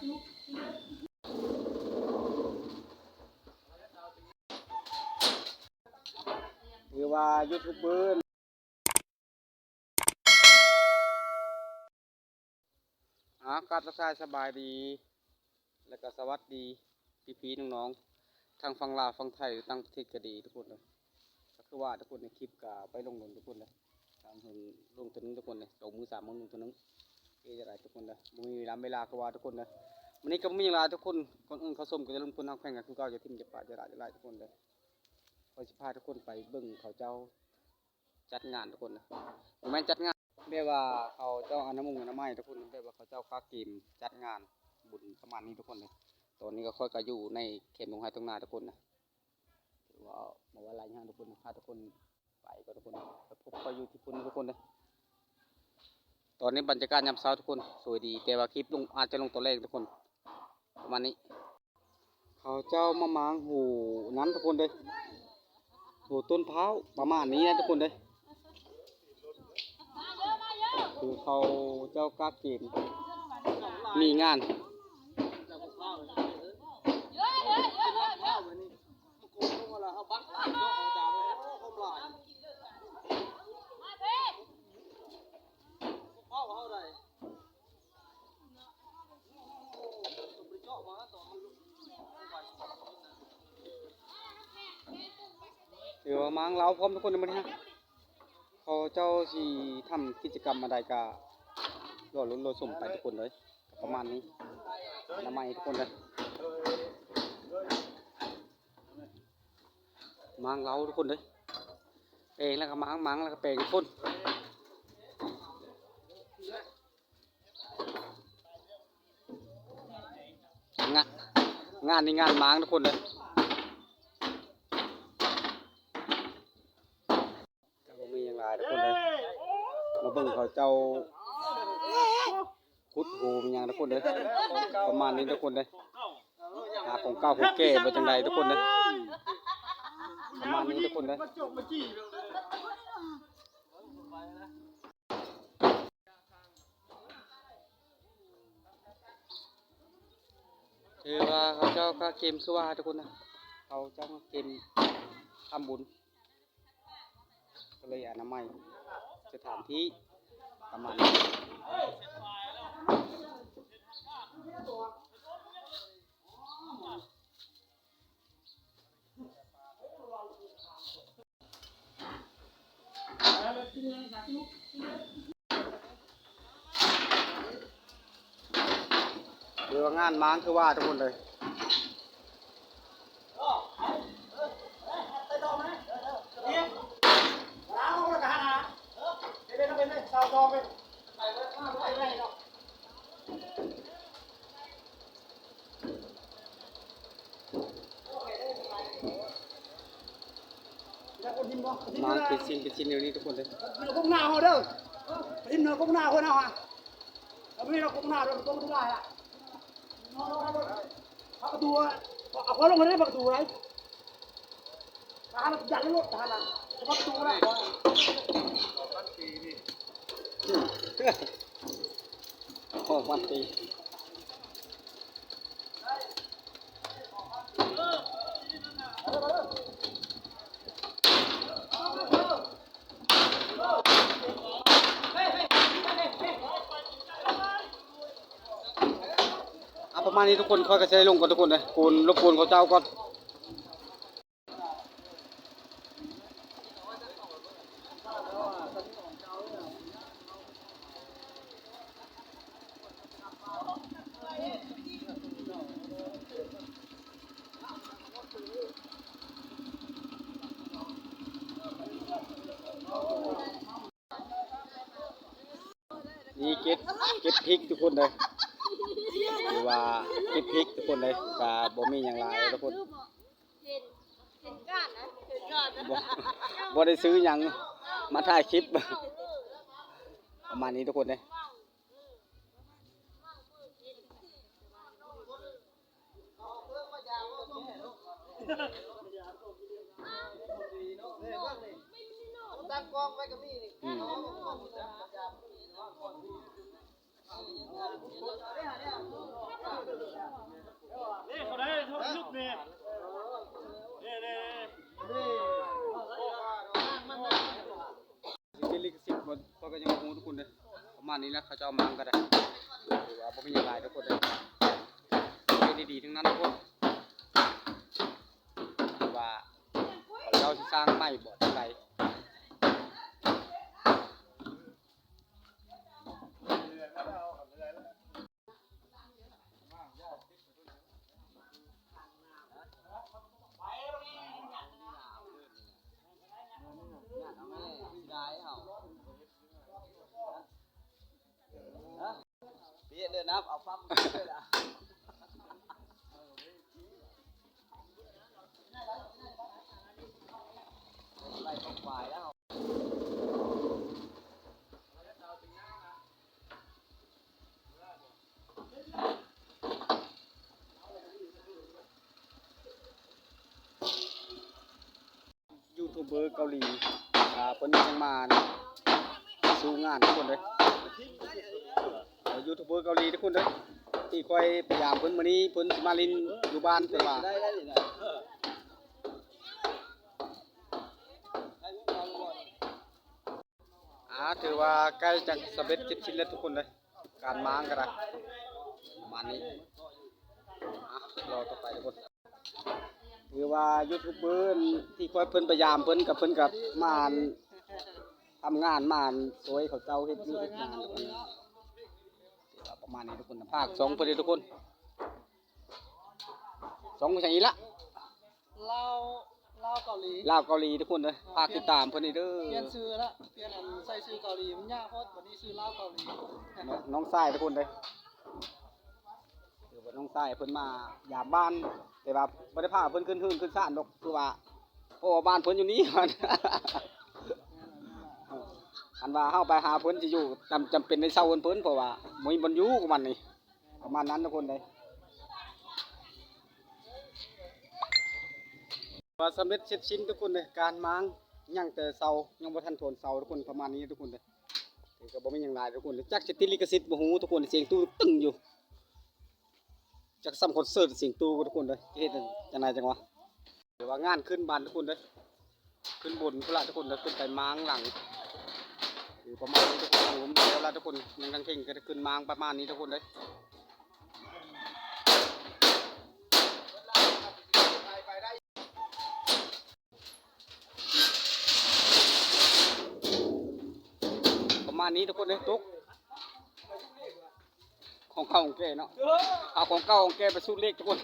ຫຼືວ່າຢູທູບເບີ ອາ ກາບທັກທາຍສະບາຍດີ ແລະກະສະຫວັດດີພີ່ໆນ້ອງໆ ທັງຝັ່ງລາວ ຝັ່ງໄທ ຕ່າງປະເທດກະດີທຸກຄົນເດີ. ກະຄືວ່າທຸກຄົນໃນຄລິບກະໄປລົງດົນທຸກຄົນເດີ ສາມມື້ລົງເທື່ອໜຶ່ງທຸກຄົນເດີ ສອງມື້ສາມມື້ລົງເທື່ອໜຶ່ງ ເຮັດຈັ່ງໃດທຸກຄົນເດີ ບໍ່ມີເວລາເວລາຄືວ່າທຸກຄົນເດີ. ມື້ນີ້ກະບໍ່ມີຫຍັງຫຼາຍທຸກຄົນ ກ່ອນອື່ນເຂົ້າຊົມກະຢ່າລືມກົດຮັກແພງກັນຄືເກົ່າ ຢ່າຖິ້ມຢ່າປະ ຢ່າລະ ຢ່າລາຍທຸກຄົນເດີ. ຂ້ອຍຊິພາທຸກຄົນໄປເບິ່ງເຂົາເຈົ້າ ຈັດງານທຸກຄົນນະ ບໍ່ແມ່ນຈັດງານ ແບບວ່າເຂົາເຈົ້າອະນາມຸງອະນາໄມທຸກຄົນ ແບບວ່າເຂົາເຈົ້າກະກຽມຈັດງານບຸນປະມານນີ້ທຸກຄົນເດີ. ຕອນນີ້ກະຂ້ອຍກະຢູ່ໃນແຄມທົ່ງໄຮ່ທົ່ງນາທຸກຄົນນະ ຖືວ່າບໍ່ວ່າຫຼາຍຢ່າງທຸກຄົນ ພາທຸກຄົນໄປກ່ອນທຸກຄົນ ໄປພົບກັນຢູ່ທີ່ພຸ້ນທຸກຄົນເດີ. ຕອນນີ້ບັນຍາກາດຍາມເຊົ້າທຸກຄົນ ສວຍດີ ແຕ່ວ່າຄລິບລົງ ອາດຈະລົງຕອນແລງທຸກຄົນ ປະມານນີ້. ເຂົາເຈົ້າມາມາງໂຫນັ້ນທຸກຄົນເດີ ໂຫຕົ້ນພ້າວ ປະມານນີ້ນະທຸກຄົນເດີ. ຄືເຂົາເຈົ້າກະກຽມມີງານ ຖືວ່າມາງເລົາພ້ອມທຸກຄົນໃນມື້ນີ້ ເຂົາເຈົ້າຊິທຳກິດຈະກຳອັນໃດກະລໍລຸ້ນລໍຊົມໄປທຸກຄົນເດີ. ປະມານນີ້ ອະນາໄມທຸກຄົນເດີ. ມາງເລົາທຸກຄົນເດີ ແປງແລ້ວກະມາງ ມາງແລ້ວກະແປງທຸກຄົນ. ງານ ງານນີ້ງານມາງທຸກຄົນເດີ. ກະບໍ່ມີຫຍັງຫຼາຍທຸກຄົນເດີ ມາເບິ່ງເຂົາເຈົ້າ ຂຸດໂຫມີຫຍັງທຸກຄົນເດີ ປະມານນີ້ທຸກຄົນເດີ. ຫາຂອງເກົ່າຂອງແກ່ບໍ່ຈັ່ງໃດທຸກຄົນເດີ ປະມານນີ້ທຸກຄົນເດີ. ຖືວ່າເຂົາເຈົ້າກະກຽມຄືວ່າທຸກຄົນນະ ເຂົາເຈົ້າກະກຽມທຳບຸນ ກະເລີຍອະນາໄມສະຖານທີ່ ປະມານນີ້. ເດີວ່າງານມາງຄືວ່າທຸກຄົນເລີຍ. ມາເປັນຊິ້ນເປັນຊິ້ນແນວນີ້ທຸກຄົນເດີ. ເໜືອກົກໜ້າເຮົາເດີ ໄປເໜືອກົກໜ້າເພິ່ນເຮົາຫາ ເຮົາບໍ່ມີດອກກົກໜ້າດອກ ກົກໜ້າລະ ເອົາປະຕູ ເອົາຄວັນລົງໃຫ້ໄດ້ປະຕູໄດ້. ທະຫານຍັນລົດທະຫານນະ ປະຕູນະ ຂອງມັນຕີ. ເອົາປະມານນີ້ທຸກຄົນ ຂ້ອຍກໍຈະໄດ້ລົງກ່ອນທຸກຄົນເດີ ກົວນ ລົບກວນເຂົາເຈົ້າກ່ອນ. ນີ້ເກັບ ເກັບພິກທຸກຄົນເດີ ຖືວ່າເກັບພິກທຸກຄົນເດີ ກະບໍ່ມີຫຍັງຫຼາຍທຸກຄົນ. ເຫັນ ເຫັນການນະ ເຫັນການນະ ບໍ່ ບໍ່ໄດ້ຊື້ຫຍັງ ມາຖ່າຍຄລິບ ປະມານນີ້ທຸກຄົນເດ້. ຕັ້ງກ້ອງໄວ້ກໍມີນີ້ ອືມ. ນີ້ເຂົາໄດ້ເຂົາໄດ້ລຸກນີ້ ນີ້ ນີ້ ນີ້ ສິດລິຂະສິດບໍ່ ຂ້ອຍກໍຍັງບໍ່ຮູ້ທຸກຄົນເດ້. ປະມານນີ້ແຫຼະ ເຂົາເຈົ້າມານຳກັນໄດ໋ ຖືວ່າບໍ່ມີຫຍັງຫຼາຍທຸກຄົນເດ້ ເຮັດດີໆທັງນັ້ນທຸກຄົນ. ວ່າເຂົາເຈົ້າຊິສ້າງໃໝ່ບໍ່ຈັ່ງໃດ. ເປັນເດີນຳ ເອົາຟັກເດີນຳ ໄລ່ຄວາຍແລ້ວ. ຢູທູບເບີເກົາຫຼີ ອ່າ ເພິ່ນຍັງມາສູ້ງານທຸກຄົນເດ້. ເອີ ຢູທູບເບີເກົາຫຼີທຸກຄົນເດ້ ທີ່ຂ້ອຍໄປຢາມເພິ່ນມື້ນີ້ ເພິ່ນຊິມາຫຼິ້ນຢູ່ບ້ານເພິ່ນວ່າ. ອ່າ ຖືວ່າໃກ້ຈະສຳເລັດເສັດສິ້ນແລ້ວທຸກຄົນເດີ ການມ້າງກໍໄດ້ປະມານນີ້. ອ່າ ລໍຕໍ່ໄປທຸກຄົນ ຄືວ່າຢູທູບເບີທີ່ຂ້ອຍເພິ່ນໄປຢາມເພິ່ນ ກໍເພິ່ນກໍມາ ອັນ ທຳງານ ມາ ອັນ ຊ່ວຍເຂົາເຈົ້າເຮັດວຽກເຮັດງານທຸກຄົນ. ຖືວ່າປະມານນີ້ທຸກຄົນ ຝາກຊ່ອງເພິ່ນເດີທຸກຄົນ. ຊ່ອງໄປໃສອີກລະ? ລາວ ລາວເກົາຫຼີ ລາວເກົາຫຼີທຸກຄົນເດີ ຝາກຕິດຕາມເພິ່ນນີ້ເດີ. ປ່ຽນຊື່ລະ ປ່ຽນ ອັນ ໃສ່ຊື່ເກົາຫຼີມັນຍາກໂພດ ບັດນີ້ຊື່ລາວເກົາຫຼີ. ນ້ອງ ນ້ອງຊາຍທຸກຄົນເດີ ຄືວ່ານ້ອງຊາຍເພິ່ນມາຢາມບ້ານ ແຕ່ວ່າບໍ່ໄດ້ພາເພິ່ນຂຶ້ນເຮືອນຂຶ້ນຊານດອກ ຄືວ່າ ເພາະວ່າບ້ານເພິ່ນຢູ່ນີ້ ຄັນວ່າເຮົາໄປຫາເພິ່ນຊິຢູ່ ຈຳ ຈຳເປັນໄດ້ເຊົ່າເຮືອນເພິ່ນ ເພາະວ່າບໍ່ມີບ່ອນຢູ່ຂອງມັນນີ້. ປະມານນັ້ນທຸກຄົນເດ້ ວ່າສຳເລັດເສັດສິ້ນທຸກຄົນເດ້ ການມ້າງຍັງແຕ່ເສົາ ຍັງບໍ່ທັນໂທນເສົາທຸກຄົນ. ປະມານນີ້ທຸກຄົນເດ້ ກໍບໍ່ມີຫຍັງຫຼາຍທຸກຄົນເດ້ ຈັກຊິຕິດລິຂະສິດບໍ່ຮູ້ທຸກຄົນ ສຽງຕູ້ຕຶ້ງຢູ່ ຈັກສ່ຳຄອນເສີດສຽງຕູ້ທຸກຄົນເດ້ ເຮັດຈັ່ງໃດຈັ່ງວະ. ຖືວ່າງານຂຶ້ນບ້ານທຸກຄົນເດີ ຂຶ້ນບົນພຸ້ນລະທຸກຄົນເດີ ຂຶ້ນໄປມ້າງຫຼັງ ຄືປະມານນີ້ທຸກຄົນ. ໂອ້ ແລ້ວລະທຸກຄົນ ຍັງທັງເທິງກໍຂຶ້ນມ້າງປະມານນີ້ທຸກຄົນເດີ. ປະມານນີ້ທຸກຄົນເດີ ຕົກ ຂອງເກົ່າຂອງແກ່ເນາະ ເອົາຂອງເກົ່າຂອງແກ່ໄປສູດເລກທຸກຄົນ.